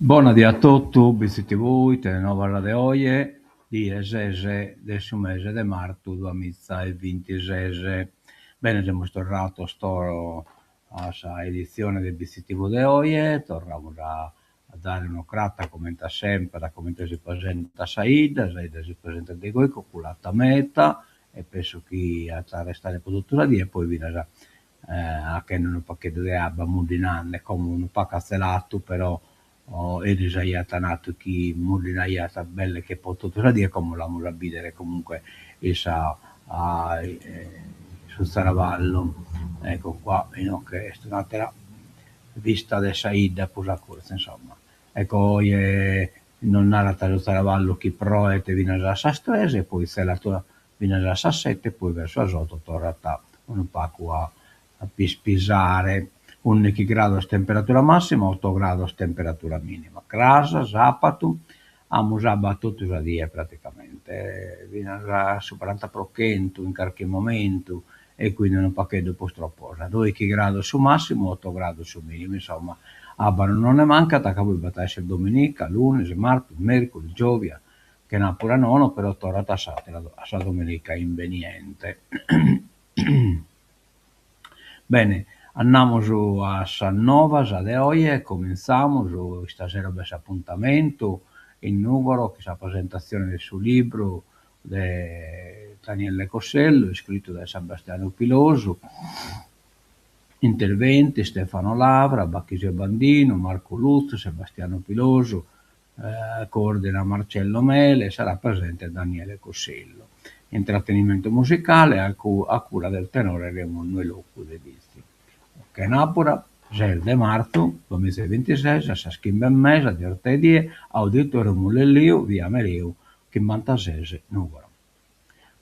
Bona die a totu, BitziTv, telenovas de oje, die ses de su mese de martu duamiza e bintises. Bene, semus torrados a sa editzione de BitziTv de oje, torramus a dare un'ocrata comente a semper a comente si presentat sa 'idda, sa 'idda si presentat de goi, coculata meta, e penso chi at a restare pro totu sa die e poi finas achende unu pagheddu de abba muddinande, como unu pagu at tzelatu però eris aiat natu chi muddinaiat belle che pro totu sa die, como l'amus a bìdere comunque in sa su tzaravallu. Ecco qua, inoghe est un'àtera vista de sa 'idda prus a curtzu, insomma. Ecco oje nos narat su tzaravallu chi proet finas a sas tres e poi tzelat finas a sas sete e poi verso sas oto torrat unu pagu a pispisare. Ùndighi grados temperatura màssima, oto grados temperatura mìnima. Cras, sàpatu, amus abba totu sa die praticamente, finas a su baranta pro chentu in carchi momentu e quindi unu pagheddu prus troposa. Dòighi grados su màssimu, oto grados su mìnimu, insomma, abba non nde mancat ca poi b'at a esser dominica, lunis, martis, mèrcuris, giòvia, chenàpura nono, però torrat a s'àtera, a sa dominica imbeniente. Bene, andamus a sas novas de oje, comintzamus, istasero b'est s'apuntamentu in Nùgoro chin sa presentatzione de su libru de Daniele Cossellu, iscritu dae Sebastianu Pilosu, interventi Stefano Lavra, Bachisio Bandinu, Marco Lutzu, Sebastianu Pilosu, coordinat Marcello Mele, sarà presente Daniele Cossellu. Intrattenimento musicale a cura del tenore Remunnu 'E Locu de Bitzi. Chenàbura, ses de martzu, duamiza e bintises, a sas chimbe e mesa de 'orta 'e die, Auditorium Lilliu, via Mereu, chimbantases, Nùgoro.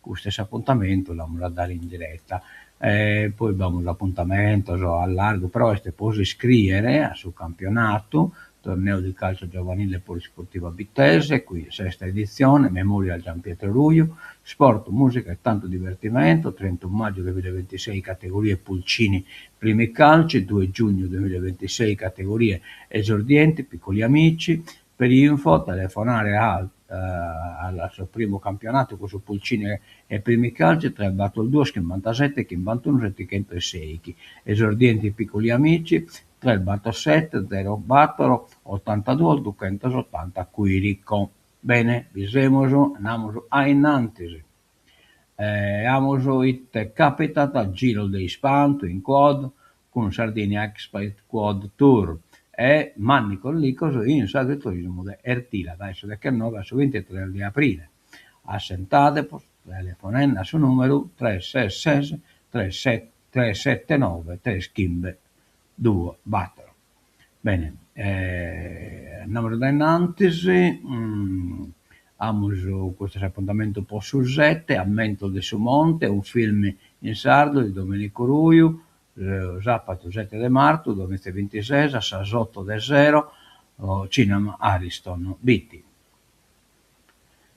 Custu est s'apuntamentu, l'amus a dare in direta. E poi b'amus apuntamentos a largu, però est pro s'iscrìere a su campionatu, Torneo di calcio giovanile polisportivo bittese, qui sesta edizione, Memorial Gian Pietro Ruiu, sport, musica e tanto divertimento, 31 maggio 2026 categorie Pulcini primi calci, 2 giugno 2026 categorie esordienti, piccoli amici, Per info telefonare al al su primu campionatu cun su Pulcini e primi calci tres bator duos chimbantasete chimbantunu setichentu e seichi, esordienti piccoli amici tres bator sete zero bator otantaduos duchentos otanta Quirico. Bene, bi semus, andamus a innantis. Amus ite capitat giros de ispantu in quad cun Sardinia Expat Quad Tour e Mannicos Licos in s'agriturismu de Ertila dae su dechenoe a su bintitres de aprile. Assentade-bos telefonende a su nùmeru tres ses ses tres tres sete noe tres chimbe duos bator. Bene, andamus dae in antis, amus custu est s'apuntamentu po su sete, Ammentos de su Monte, un film in sardu de Domenico Ruiu, sàpatu sete de martu duamiza e bintises a sas oto de sero, Cinema Ariston, Bitti.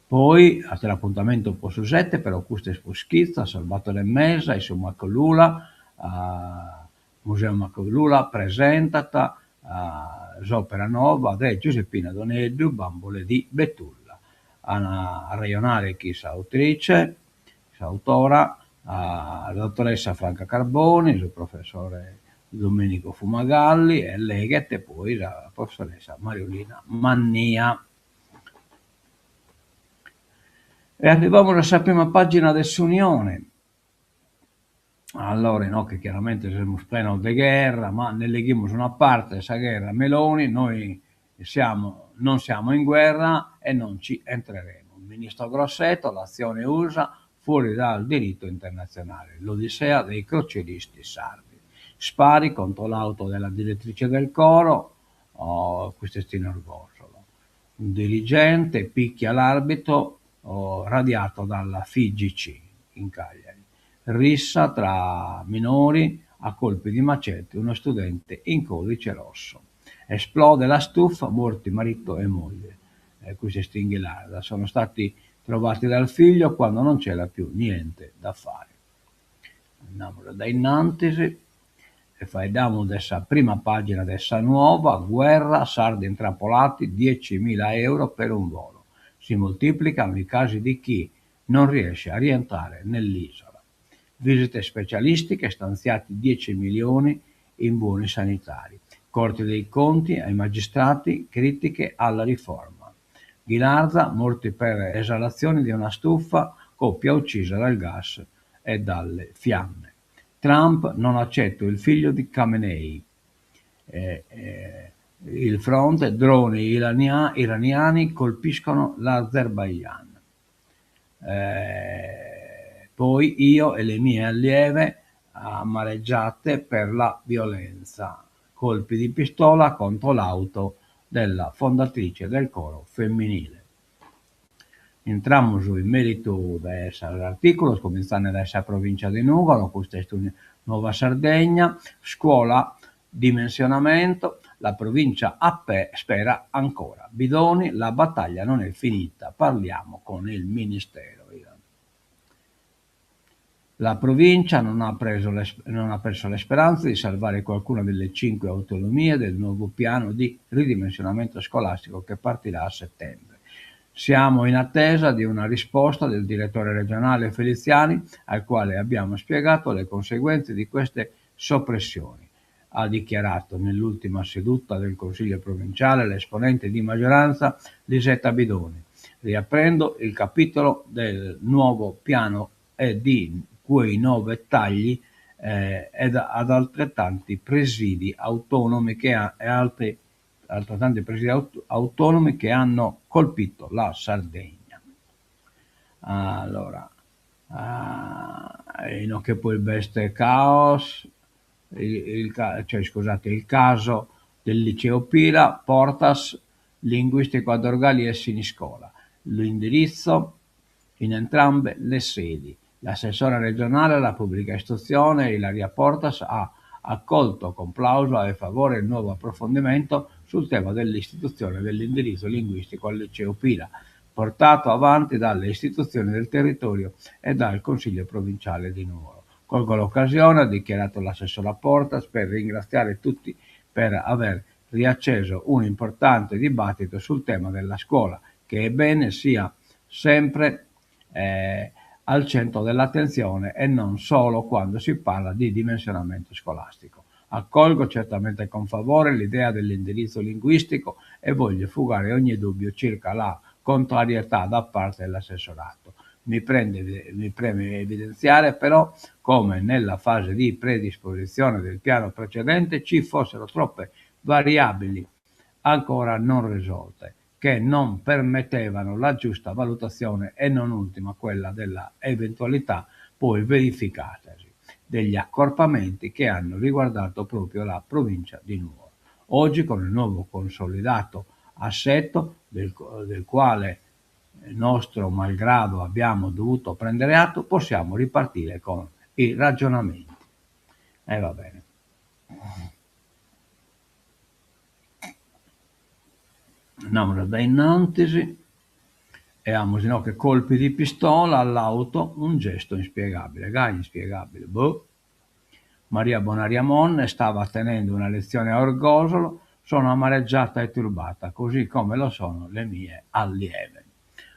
Poi àteru apuntamentu po su sete, però custu est prus chitzo, a sas bator e mesa in su Macolula, Museu Macolula presentat s'òpera nova de Giuseppina Doneddu, Bambole di Betulla. An a arrejonare chin s'autrice, s'autora, sa dottoressa Franca Carboni, su professore Domenico Fumagalli e leghet poi sa professoressa Mariolina Mannia. E arrivamus a sa prima pàgina de s'Unione. Allora inoghe chiaramente semus prenos de gherra, ma nde leghimus una parte de sa gherra Meloni, noi siamo, non siamo in guerra e non ci entreremo. Ministro Crosetto, l'azione Usa fuori dal diritto internazionale, l'odissea dei crocieristi sardi. Spari contro l'auto della direttrice del coro, oh, custu est in Orgosolo. Un dirigente picchia l'arbitro oh, radiato dalla FIGC in Cagliari. Rissa tra minori a colpi di machete, uno studente in codice rosso. Esplode la stufa, morti marito e moglie. Eh, custu est in Ghilarza. Sono stati trovati dal figlio quando non c'era più niente da fare. Andamus dae innantis e faeddamus de sa prima pagina de sa Nuova, guerra, sardi intrappolati, 10.000 euro per un volo. Si moltiplicano i casi di chi non riesce a rientrare nell'isola. Visite specialistiche, stanziati 10 milioni in buoni sanitari. Corte dei Conti ai magistrati, critiche alla riforma. Ghilarza, morti per esalazioni di una stufa, coppia uccisa dal gas e dalle fiamme. Trump non accetto il figlio di Khamenei. Eh, eh, il fronte, droni irania, iraniani colpiscono l'Azerbaijan. Eh, poi io e le mie allieve amareggiate per la violenza. Colpi di pistola contro l'auto della fondatrice del coro femminile. Intramus in meritu de sos artìculos, comintzende dae sa Provincia de Nùgoro, custa est Nuova Sardegna, scuola, dimensionamento, la provincia spera ancora. Bidoni, la battaglia non è finita, parliamo con il Ministero. La provincia non ha, preso le, non ha perso le speranze di salvare qualcuna delle cinque autonomie del nuovo piano di ridimensionamento scolastico che partirà a settembre. Siamo in attesa di una risposta del direttore regionale Feliziani, al quale abbiamo spiegato le conseguenze di queste soppressioni. Ha dichiarato nell'ultima seduta del Consiglio provinciale l'esponente di maggioranza Lisetta Bidoni, riaprendo il capitolo del nuovo piano e di quei nove tagli eh, ed ad altrettanti presidi autonomi che, ha, e altri, altrettanti presidi aut- autonomi che hanno colpito la Sardegna. Allora, uh, inoghe poi b'est caos, il, il, cioè, scusate, il caso del liceo Pira, Portas linguistico a Dorgali e Siniscola, l'indirizzo in entrambe le sedi. L'assessore regionale alla pubblica istruzione Ilaria Portas ha accolto con plauso e favore il nuovo approfondimento sul tema dell'istituzione dell'indirizzo linguistico al liceo Pira, portato avanti dalle istituzioni del territorio e dal Consiglio provinciale di Nuoro. Colgo l'occasione, ha dichiarato l'assessora Portas, per ringraziare tutti per aver riacceso un importante dibattito sul tema della scuola, che è bene sia sempre eh, al centro dell'attenzione e non solo quando si parla di dimensionamento scolastico. Accolgo certamente con favore l'idea dell'indirizzo linguistico e voglio fugare ogni dubbio circa la contrarietà da parte dell'assessorato. Mi, prende, mi preme evidenziare però come nella fase di predisposizione del piano precedente ci fossero troppe variabili ancora non risolte che non permettevano la giusta valutazione e non ultima quella della eventualità poi verificatasi degli accorpamenti che hanno riguardato proprio la provincia di Nuoro. Oggi con il nuovo consolidato assetto del, del quale nostro malgrado abbiamo dovuto prendere atto, possiamo ripartire con i ragionamenti. E va bene. Andamus dae innantis e amus inoghe colpi di pistola all'auto, un gesto inspiegabile, gai inspiegabile, boh. Maria Bonaria Monne stava tenendo una lezione a Orgosolo, sono amareggiata e turbata, così come lo sono le mie allieve.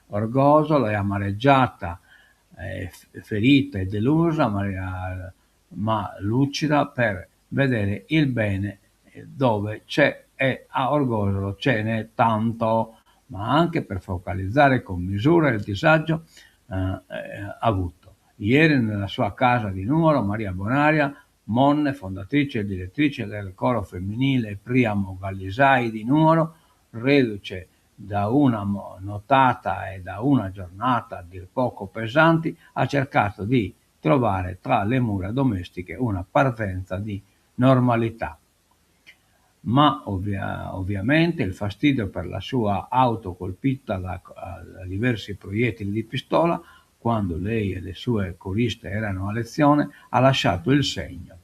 Orgosolo è amareggiata, è ferita e delusa, ma, ma lucida per vedere il bene dove c'è e a Orgosolo ce n'è tanto, ma anche per focalizzare con misura il disagio eh, eh, avuto. Ieri nella sua casa di Nuoro, Maria Bonaria Monne, fondatrice e direttrice del coro femminile Priamo Gallisai di Nuoro, reduce Da una nottata e da una giornata a dir poco pesanti, ha cercato di trovare tra le mura domestiche una parvenza di normalità. Ma ovviamente il fastidio per la sua auto colpita da diversi proiettili di pistola, quando lei e le sue coriste erano a lezione, ha lasciato il segno.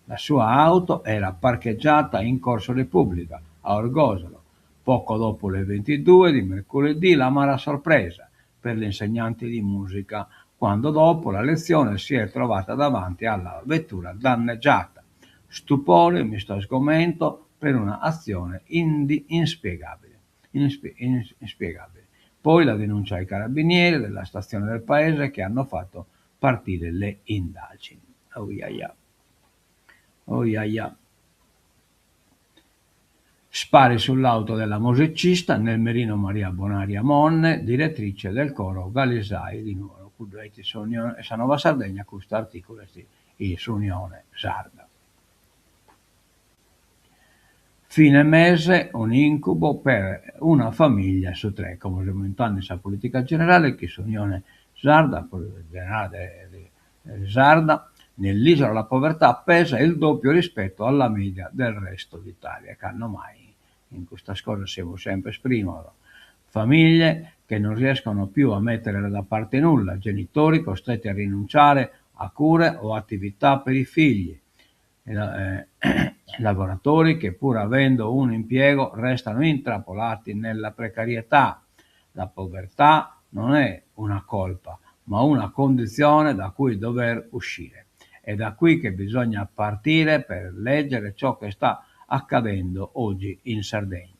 La sua auto era parcheggiata in Corso Repubblica, a Orgosolo. Poco dopo le 22 di mercoledì l'amara sorpresa per l'insegnante di musica, quando dopo la lezione si è trovata davanti alla vettura danneggiata. Stupore misto a sgomento per una azione inspiegabile. Inspiegabile. Poi la denuncia ai carabinieri della stazione del paese che hanno fatto partire le indagini. Oh ia ia. Oh ia ia. Spari sull'auto della musicista nel mirino Maria Bonaria Monne, direttrice del coro Galisai di Nuoro. Cuddu est sa Nuova Sardegna, custu articulu est in s'Unione Sarda. Fine mese un incubo per una famiglia su tre. Como semus intrande in sa politica generale chi s'Unione Sarda, generale sarda, nell'isola la povertà pesa il doppio rispetto alla media del resto d'Italia. Cando mai in custas cosas semus semper primos. Famiglie che non riescono più a mettere da parte nulla, genitori costretti a rinunciare a cure o attività per i figli, lavoratori che pur avendo un impiego restano intrappolati nella precarietà. La povertà non è una colpa, ma una condizione da cui dover uscire. È da qui che bisogna partire per leggere ciò che sta accadendo oggi in Sardegna.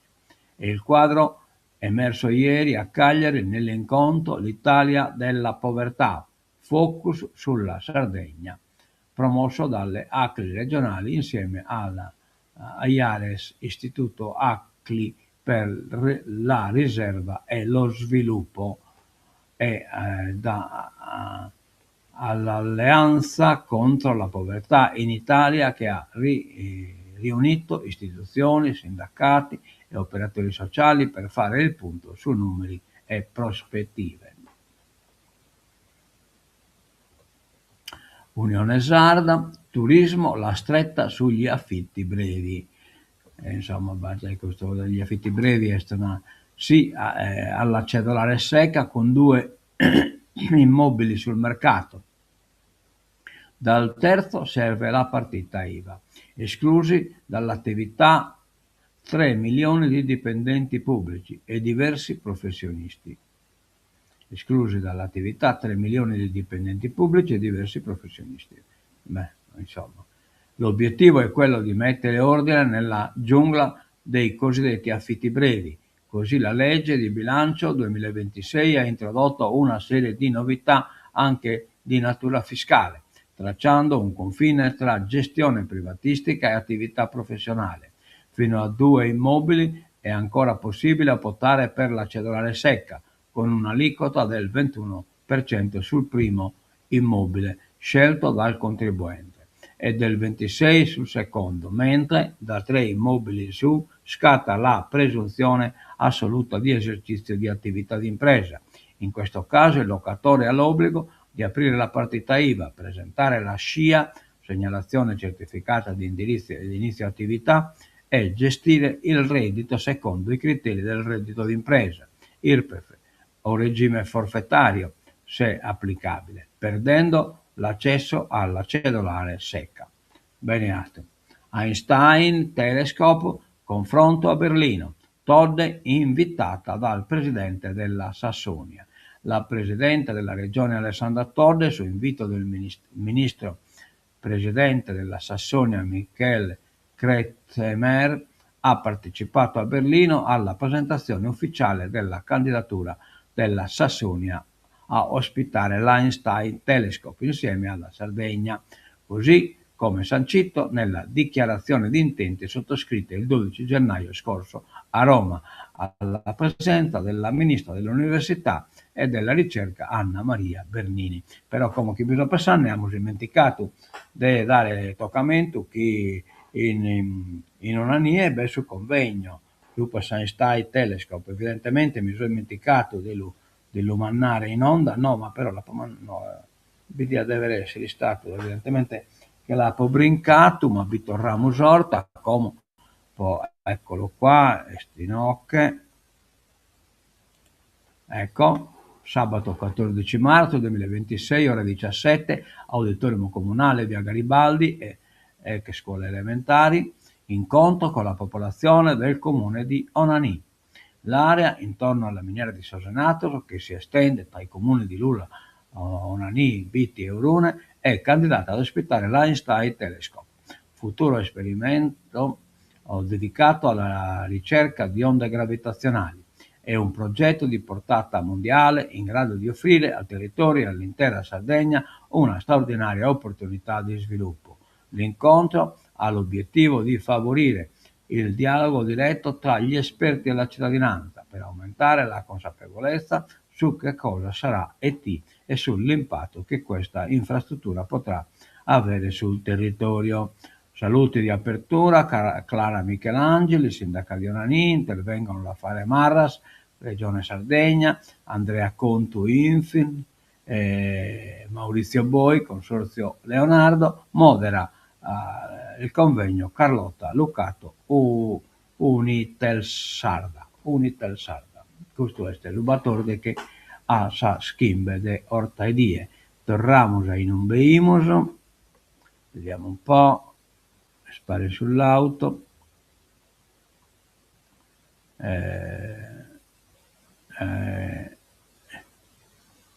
È il quadro emerso ieri a Cagliari nell'incontro L'Italia della povertà, focus sulla Sardegna, promosso dalle ACLI regionali insieme alla IARES, Istituto ACLI per la riserva e lo sviluppo, e da, all'Alleanza contro la povertà in Italia che ha riunito istituzioni, sindacati e operatori sociali per fare il punto su numeri e prospettive. Unione Sarda, turismo, la stretta sugli affitti brevi. E insomma, custu degli affitti brevi est una sì alla cedolare secca con due immobili sul mercato. Dal terzo serve la partita IVA. Esclusi dall'attività 3 milioni di dipendenti pubblici e diversi professionisti. Esclusi dall'attività 3 milioni di dipendenti pubblici e diversi professionisti. Beh, insomma, l'obiettivo è quello di mettere ordine nella giungla dei cosiddetti affitti brevi. Così la legge di bilancio 2026 ha introdotto una serie di novità anche di natura fiscale, tracciando un confine tra gestione privatistica e attività professionale. Fino a due immobili è ancora possibile optare per la cedolare secca, con un'aliquota del 21% sul primo immobile scelto dal contribuente e del 26% sul secondo, mentre da tre immobili in su scatta la presunzione assoluta di esercizio di attività di impresa. In questo caso il locatore ha l'obbligo di aprire la partita IVA, presentare la SCIA, segnalazione certificata di indirizzo e di inizio attività, e gestire il reddito secondo i criteri del reddito d'impresa, IRPEF o regime forfettario, se applicabile, perdendo l'accesso alla cedolare secca. Bene, altro. Einstein Telescope, confronto a Berlino. Todde invitata dal presidente della Sassonia. La presidente della regione Alessandra Todde, su invito del ministro presidente della Sassonia Michael Kretschmer, ha partecipato a Berlino alla presentazione ufficiale della candidatura della Sassonia a ospitare l'Einstein Telescope insieme alla Sardegna, così come sancito nella dichiarazione di intenti sottoscritta il 12 gennaio scorso a Roma, alla presenza della ministra dell'Università e della Ricerca Anna Maria Bernini. Però como chi bi so pensande amus ismenticadu de dare tocamentu chi in in Onanie b'est su convegno. Super Einstein Telescope, evidentemente mi so ismenticadu de lu de lu mandare in onda, no ma però l'apo no bi diat dèvere èssere istadu, evidentemente che l'apo brincadu, ma bi torramus 'orta, como po eccolo qua, est inoghe, ecco, sabato 14 marzo 2026, ore 17, Auditorium Comunale, via Garibaldi, e ex scuole elementari, incontro con la popolazione del comune di Onanì. L'area intorno alla miniera di Sos Enattos, che si estende tra i comuni di Lula, Onanì, Bitti e Orune, è candidata ad ospitare l'Einstein Telescope, futuro esperimento dedicato alla ricerca di onde gravitazionali. È un progetto di portata mondiale in grado di offrire al territorio e all'intera Sardegna una straordinaria opportunità di sviluppo. L'incontro ha l'obiettivo di favorire il dialogo diretto tra gli esperti e la cittadinanza per aumentare la consapevolezza su che cosa sarà ET e sull'impatto che questa infrastruttura potrà avere sul territorio. Saluti di apertura, Clara Michelangeli, sindaca di Onanì, intervengono Raffaele Marras, Regione Sardegna, Andrea Contu Infin, Maurizio Boi, Consorzio Leonardo, modera il convegno Carlotta Lucato, Unitel Sarda. Unitel Sarda. Custu est su batòrdighi a sas chimbe de 'ortaedie. Torramus a inumbe 'imus, vediamo un po', spari sull'auto.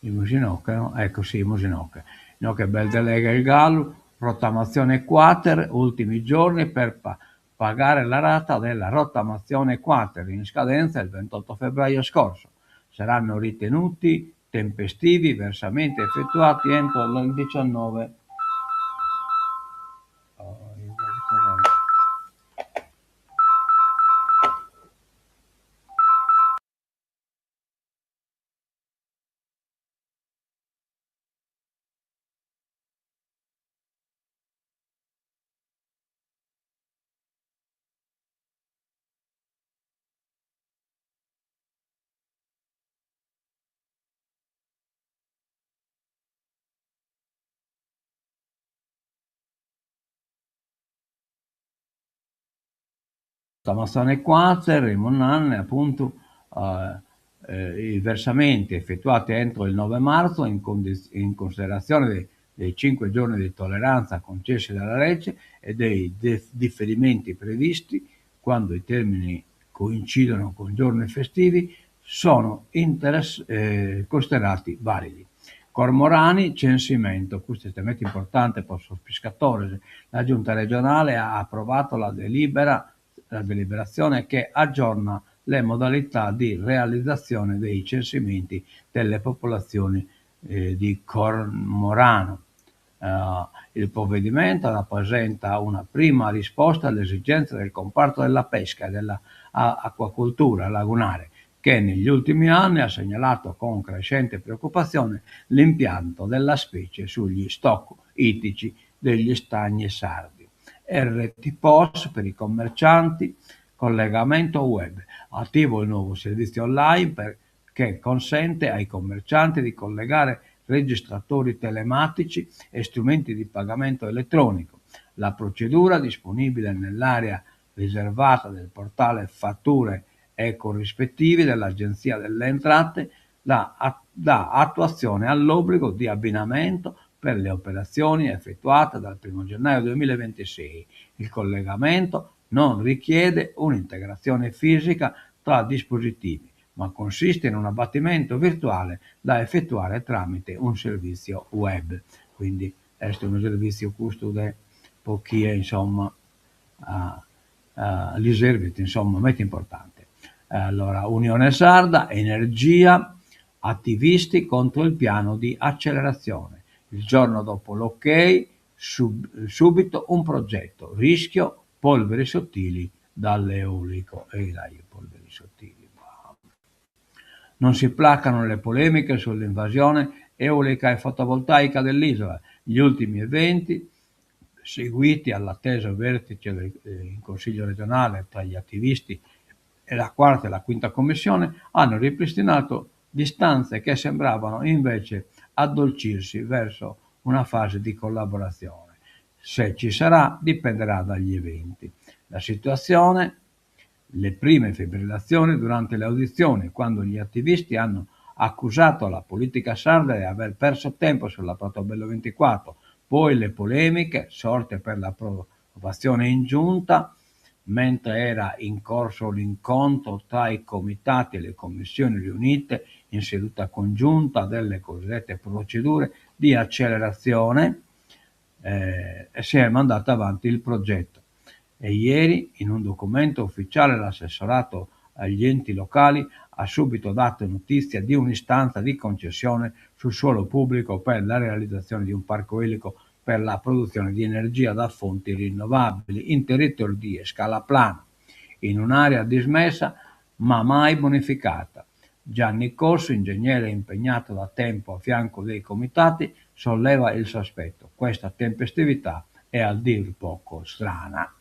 Imus inoghe no, ecco si imus inoghe. Inoghe b'est de lèghere galu, rottamazione quater, ultimi giorni per pagare la rata della rottamazione quater in scadenza il 28 febbraio scorso. Saranno ritenuti tempestivi i versamenti effettuati entro il 19 Rottamazione quater, Rimunanne appuntu, i versamenti effettuati entro il 9 marzo in, in considerazione dei, dei 5 giorni di tolleranza concessi dalla legge e dei differimenti previsti quando i termini coincidono con giorni festivi sono interess- eh, considerati validi. Cormorani, censimento, questo è estremamente importante per sos piscadores. La giunta regionale ha approvato la delibera, la deliberazione che aggiorna le modalità di realizzazione dei censimenti delle popolazioni eh, di cormorano. Uh, il provvedimento rappresenta una prima risposta alle esigenze del comparto della pesca e della acquacoltura lagunare, che negli ultimi anni ha segnalato con crescente preoccupazione l'impatto della specie sugli stock ittici degli stagni sardi. RT-POS per i commercianti, collegamento web. Attivo il nuovo servizio online per, che consente ai commercianti di collegare registratori telematici e strumenti di pagamento elettronico. La procedura, disponibile nell'area riservata del portale Fatture e corrispettivi dell'Agenzia delle Entrate, dà, dà attuazione all'obbligo di abbinamento per le operazioni effettuate dal 1 gennaio 2026. Il collegamento non richiede un'integrazione fisica tra dispositivi, ma consiste in un abbinamento virtuale da effettuare tramite un servizio web. Quindi est unu servìtziu custu de po chie insomma li servit insomma meda importante. Allora Unione Sarda, energia, attivisti contro il piano di accelerazione. Il giorno dopo l'ok, sub, subito un progetto, rischio polveri sottili dall'eolico. E dai, polveri sottili. Non si placano le polemiche sull'invasione eolica e fotovoltaica dell'isola. Gli ultimi eventi, seguiti all'atteso vertice del, eh, in Consiglio regionale tra gli attivisti e la quarta e la quinta commissione hanno ripristinato distanze che sembravano invece addolcirsi verso una fase di collaborazione. Se ci sarà dipenderà dagli eventi. La situazione, le prime fibrillazioni durante le audizioni, quando gli attivisti hanno accusato la politica sarda di aver perso tempo sulla Pratobello 24, poi le polemiche sorte per l'approvazione in giunta, mentre era in corso l'incontro tra i comitati e le commissioni riunite in seduta congiunta delle cosiddette procedure di accelerazione, eh, si è mandato avanti il progetto. E ieri, in un documento ufficiale, l'assessorato agli enti locali ha subito dato notizia di un'istanza di concessione sul suolo pubblico per la realizzazione di un parco eolico per la produzione di energia da fonti rinnovabili in territorio di Escalaplana, in un'area dismessa ma mai bonificata. Gianni Cossu, ingegnere impegnato da tempo a fianco dei comitati, solleva il sospetto. Questa tempestività è a dir poco strana.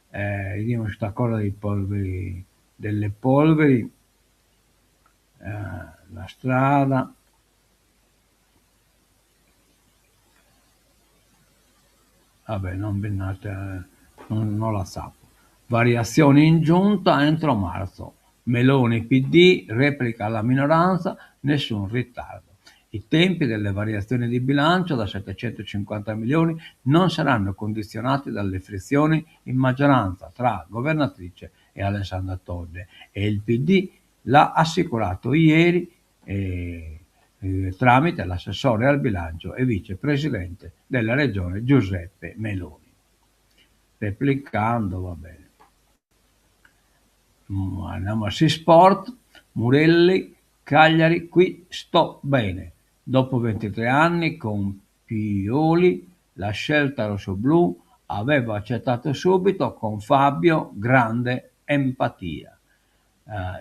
Eh, vediamo questa cosa dei polveri, delle polveri, eh, la strada. Vabbè, non bennate, non, non la sapo. Variazioni in giunta entro marzo. Meloni PD replica alla minoranza, nessun ritardo. I tempi delle variazioni di bilancio da 750 milioni non saranno condizionati dalle frizioni in maggioranza tra governatrice e Alessandra Todde e il PD l'ha assicurato ieri eh, eh, tramite l'assessore al bilancio e vicepresidente della regione Giuseppe Meloni. Replicando, va bene. Mm, andiamo a Sport, Murelli, Cagliari, qui sto bene. Dopo 23 anni con Pioli, la scelta rossoblù avevo accettato subito con Fabio grande empatia.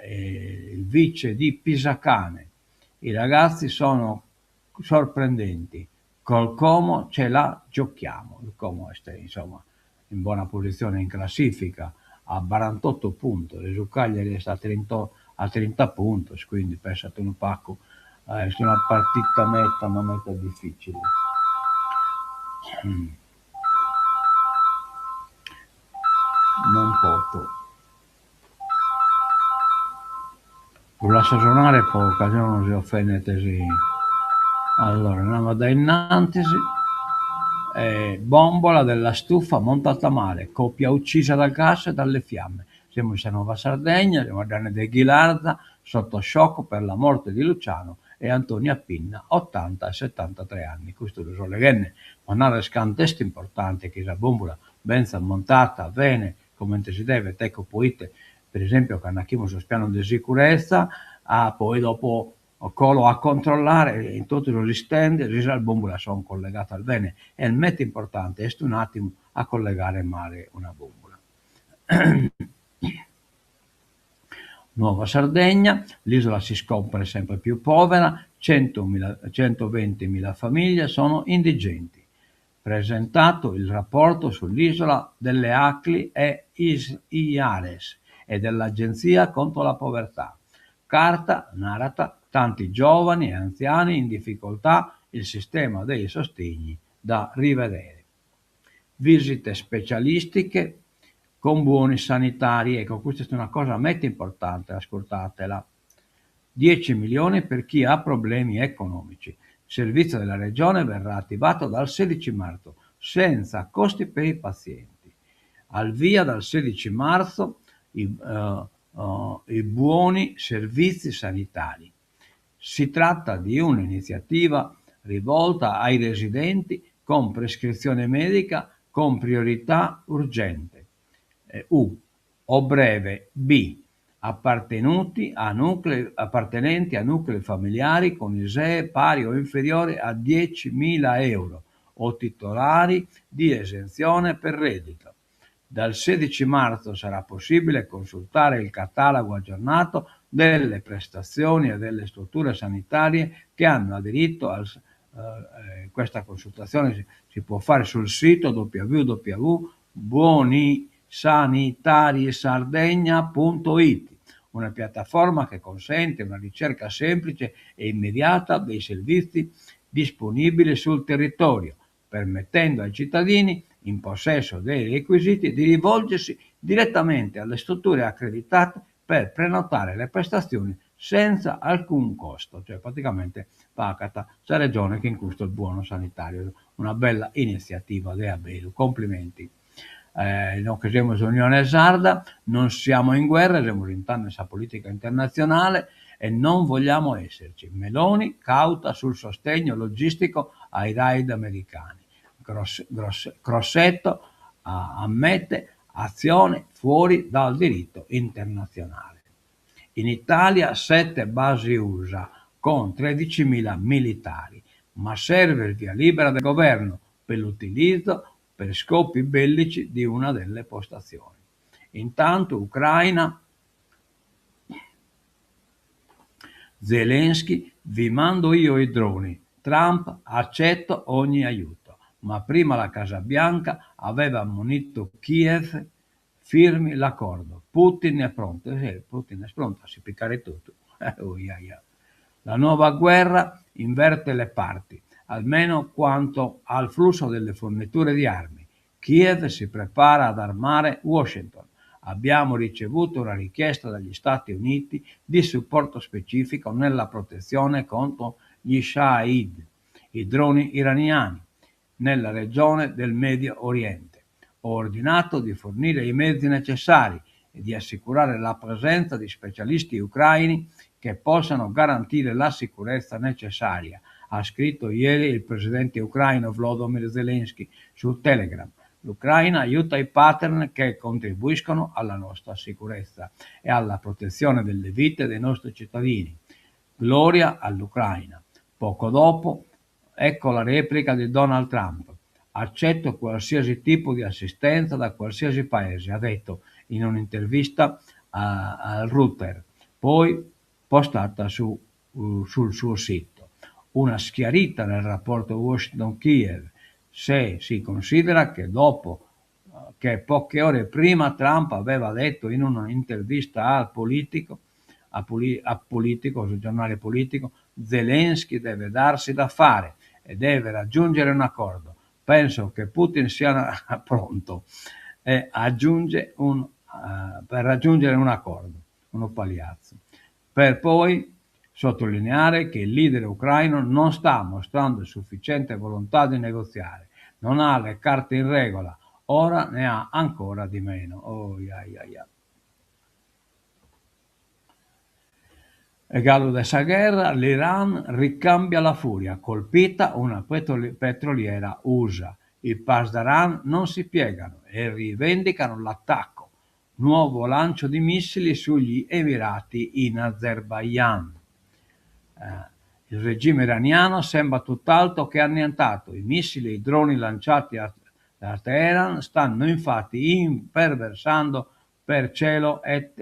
Eh, il vice di Pisacane. I ragazzi sono sorprendenti. Col Como ce la giochiamo. Il Como è insomma in buona posizione in classifica a 48 punti, su Cagliari sta a 30, a 30 punti, quindi pensate un pagu, eh, è una partita meta, ma meta difficile. Mm. Non posso. Lo lascio suonare poco, se no non si offendete. Sì. Allora, andiamo da innanzi. Eh, bombola della stufa montata male, coppia uccisa dal gas e dalle fiamme. Siamo in Nuova Sardegna, siamo a Danne de Ghilarza, sotto shock per la morte di Luciano e Antonia Pinna, 80 e 73 anni. Custu ddu so leghende, ma narrer cantu est importante chi sa bombola benzat montata bene, comente si devet, ecco poite, per esempio, cando 'achimus sos pianos de sicurezza, ah, poi dopo colo a controllare in totu sos stand si sas bombolas son collegadas bene, est meta importante, est un'attimu a collegare male una bombola. Nuova Sardegna, l'isola si scopre sempre più povera, 120.000 famiglie sono indigenti. Presentato il rapporto sull'isola delle Acli e Iares e dell'Agenzia contro la povertà. Carta, narat, tanti giovani e anziani in difficoltà, il sistema dei sostegni da rivedere. Visite specialistiche con buoni sanitari. Ecco, questa è una cosa meta importante, ascoltatela. 10 milioni per chi ha problemi economici. Il servizio della regione verrà attivato dal 16 marzo, senza costi per i pazienti. Al via dal 16 marzo i, uh, uh, i buoni servizi sanitari. Si tratta di un'iniziativa rivolta ai residenti con prescrizione medica con priorità urgente. Eh, U o breve B appartenuti a nuclei, appartenenti a nuclei familiari con ISEE pari o inferiore a 10.000 euro o titolari di esenzione per reddito. Dal 16 marzo sarà possibile consultare il catalogo aggiornato delle prestazioni e delle strutture sanitarie che hanno aderito al, eh, questa consultazione si, si può fare sul sito www.buoni. Sanitarisardegna punto it, una piattaforma che consente una ricerca semplice e immediata dei servizi disponibili sul territorio, permettendo ai cittadini in possesso dei requisiti di rivolgersi direttamente alle strutture accreditate per prenotare le prestazioni senza alcun costo. Cioè praticamente pagat sa Regione chin custos buonos sanitarios. Una bella iniziativa de a beru, complimenti. Inoghe semus Unione Sarda, non siamo in guerra, semus intrende in sa politica internatzionale e non vogliamo esserci. Meloni cauta sul sostegno logistico ai raid americani. Crosetto ammette azione fuori dal diritto internazionale. In Italia sette basi USA con 13.000 militari, ma serve il via libera del governo per l'utilizzo per scopi bellici di una delle postazioni. Intanto Ucraina, Zelensky, vi mando io i droni, Trump accetto ogni aiuto, ma prima la Casa Bianca aveva ammonito Kiev, firmi l'accordo. Putin è pronto, sì, Putin è pronto a si piccare tutto. Oh, ia, ia. La nuova guerra inverte le parti, almeno quanto al flusso delle forniture di armi. Kiev si prepara ad armare Washington. Abbiamo ricevuto una richiesta dagli Stati Uniti di supporto specifico nella protezione contro gli Shahed, i droni iraniani, nella regione del Medio Oriente. Ho ordinato di fornire i mezzi necessari e di assicurare la presenza di specialisti ucraini che possano garantire la sicurezza necessaria, ha scritto ieri il presidente ucraino Volodymyr Zelensky su Telegram. L'Ucraina aiuta i partner che contribuiscono alla nostra sicurezza e alla protezione delle vite dei nostri cittadini. Gloria all'Ucraina. Poco dopo, ecco la replica di Donald Trump. Accetto qualsiasi tipo di assistenza da qualsiasi paese, ha detto in un'intervista al Reuters, poi postata sul suo sito. Una schiarita nel rapporto Washington-Kiev, se si considera che dopo che poche ore prima Trump aveva detto in un'intervista al Politico, a a Politico, sul giornale Politico, Zelensky deve darsi da fare e deve raggiungere un accordo. Penso che Putin sia pronto e aggiunge un per raggiungere un accordo, uno pagliazzo, per poi sottolineare che il leader ucraino non sta mostrando sufficiente volontà di negoziare, non ha le carte in regola, ora ne ha ancora di meno. Oh, ia, ia, ia. E galu de sa gherra, l'Iran ricambia la furia, colpita una petroliera USA. I Pasdaran non si piegano e rivendicano l'attacco. Nuovo lancio di missili sugli Emirati in Azerbaijan. Il regime iraniano sembra tutt'altro che annientato. I missili e i droni lanciati da Teheran stanno infatti imperversando per cielo e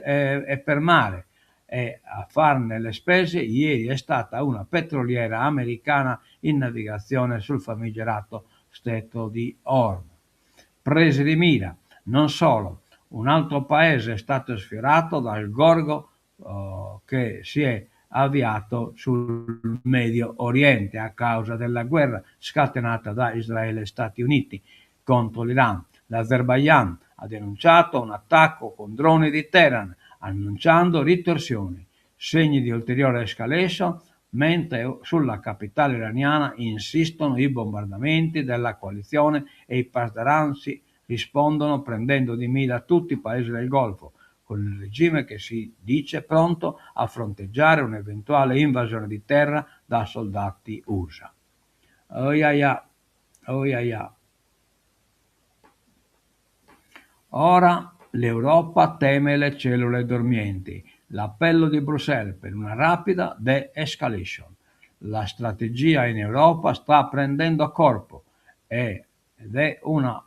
per mare, e a farne le spese ieri è stata una petroliera americana in navigazione sul famigerato stretto di Hormuz. Prese di mira, non solo, un altro paese è stato sfiorato dal gorgo che si è avviato sul Medio Oriente a causa della guerra scatenata da Israele e Stati Uniti contro l'Iran. L'Azerbaijan ha denunciato un attacco con droni di Teheran, annunciando ritorsioni, segni di ulteriore escalation, mentre sulla capitale iraniana insistono i bombardamenti della coalizione e i Pasdaran si rispondono prendendo di mira tutti i paesi del Golfo, con il regime che si dice pronto a fronteggiare un'eventuale invasione di terra da soldati USA. Oh, ia, ia. Oh, ia, ia. Ora l'Europa teme le cellule dormienti. L'appello di Bruxelles per una rapida de-escalation. La strategia in Europa sta prendendo corpo ed è una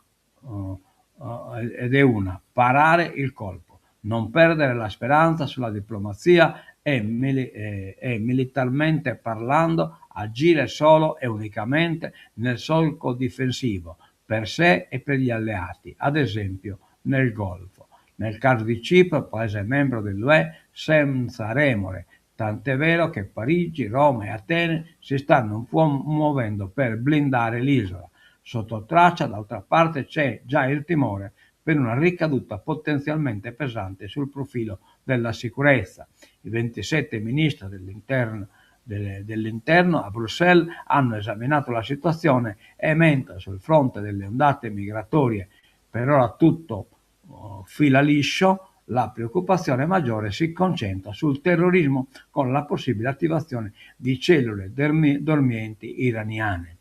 parare il colpo, non perdere la speranza sulla diplomazia e militarmente parlando agire solo e unicamente nel solco difensivo per sé e per gli alleati, ad esempio nel Golfo. Nel caso di Cipro, paese membro dell'UE, senza remore, tant'è vero che Parigi, Roma e Atene si stanno muovendo per blindare l'isola. Sotto traccia, d'altra parte, c'è già il timore per una ricaduta potenzialmente pesante sul profilo della sicurezza. I 27 ministri dell'interno dell'interno a Bruxelles hanno esaminato la situazione e mentre sul fronte delle ondate migratorie per ora tutto oh, fila liscio, la preoccupazione maggiore si concentra sul terrorismo con la possibile attivazione di cellule dormienti iraniane.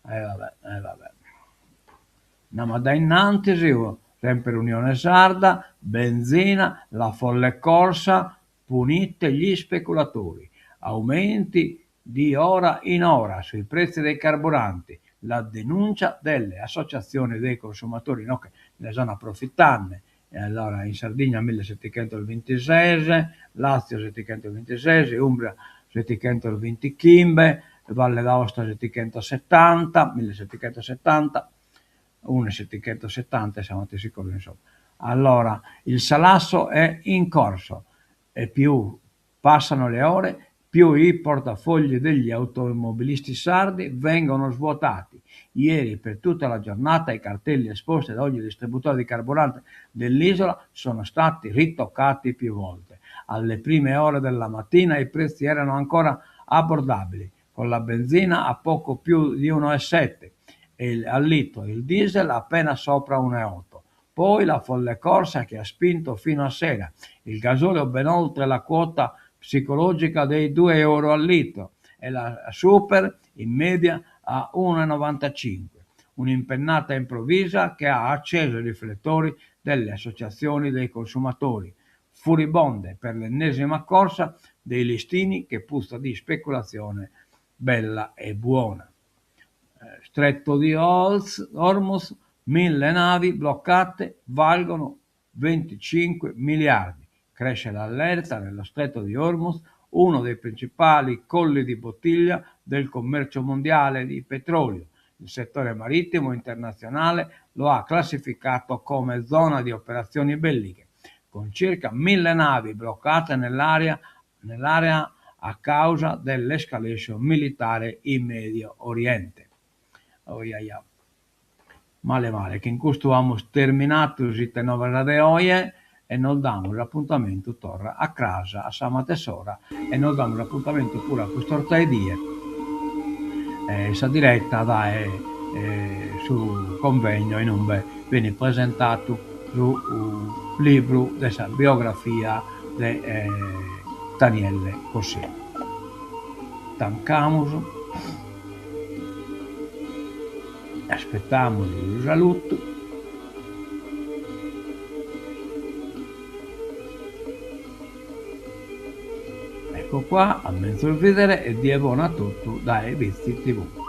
E vabbè, e vabbè. Andiamo da innantis, sempre Unione Sarda, benzina, la folle corsa, punite gli speculatori, aumenti di ora in ora sui prezzi dei carburanti, la denuncia delle associazioni dei consumatori, no che ne sono approfittande. E allora in Sardigna millesettichentos-bintises, Lazio settichentos-bintises, Umbria settichentos-bintichimbe, Valle d'Aosta settichentos-settanta, millesettichentos-settanta, unu e settichentos-settanta e sa matessi cosa insomma. Allora il salasso è in corso e più passano le ore più i portafogli degli automobilisti sardi vengono svuotati. Ieri per tutta la giornata i cartelli esposti da ogni distributore di carburante dell'isola sono stati ritoccati più volte. Alle prime ore della mattina i prezzi erano ancora abbordabili, con la benzina a poco più di 1,7 e al litro, il diesel appena sopra 1,8. Poi la folle corsa che ha spinto fino a sera il gasolio ben oltre la quota psicologica dei 2 euro al litro e la super in media a 1,95. Un'impennata improvvisa che ha acceso i riflettori delle associazioni dei consumatori, furibonde per l'ennesima corsa dei listini che puzza di speculazione bella e buona. Stretto di Hormuz, 1000 navi bloccate valgono 25 miliardi. Cresce l'allerta nello stretto di Hormuz, uno dei principali colli di bottiglia del commercio mondiale di petrolio. Il settore marittimo internazionale lo ha classificato come zona di operazioni belliche, con circa 1000 navi bloccate nell'area, nell'area a causa dell'escalation militare in Medio Oriente. Oiaia. Male male, chin custu amus terminadu s'Ite Novas de oje e nos damus apuntamentu torra a cras a sa matess'ora e nos damus apuntamentu puru a cust'orta 'e die in sa diretta dae su convegno in umbe benit presentadu su libru de sa biografia de Tanielle Cossiga. Tancamus. Aspetamus su salutu. Ecco qua, a menzus bidere e die bona a totu dae Bitzi TV.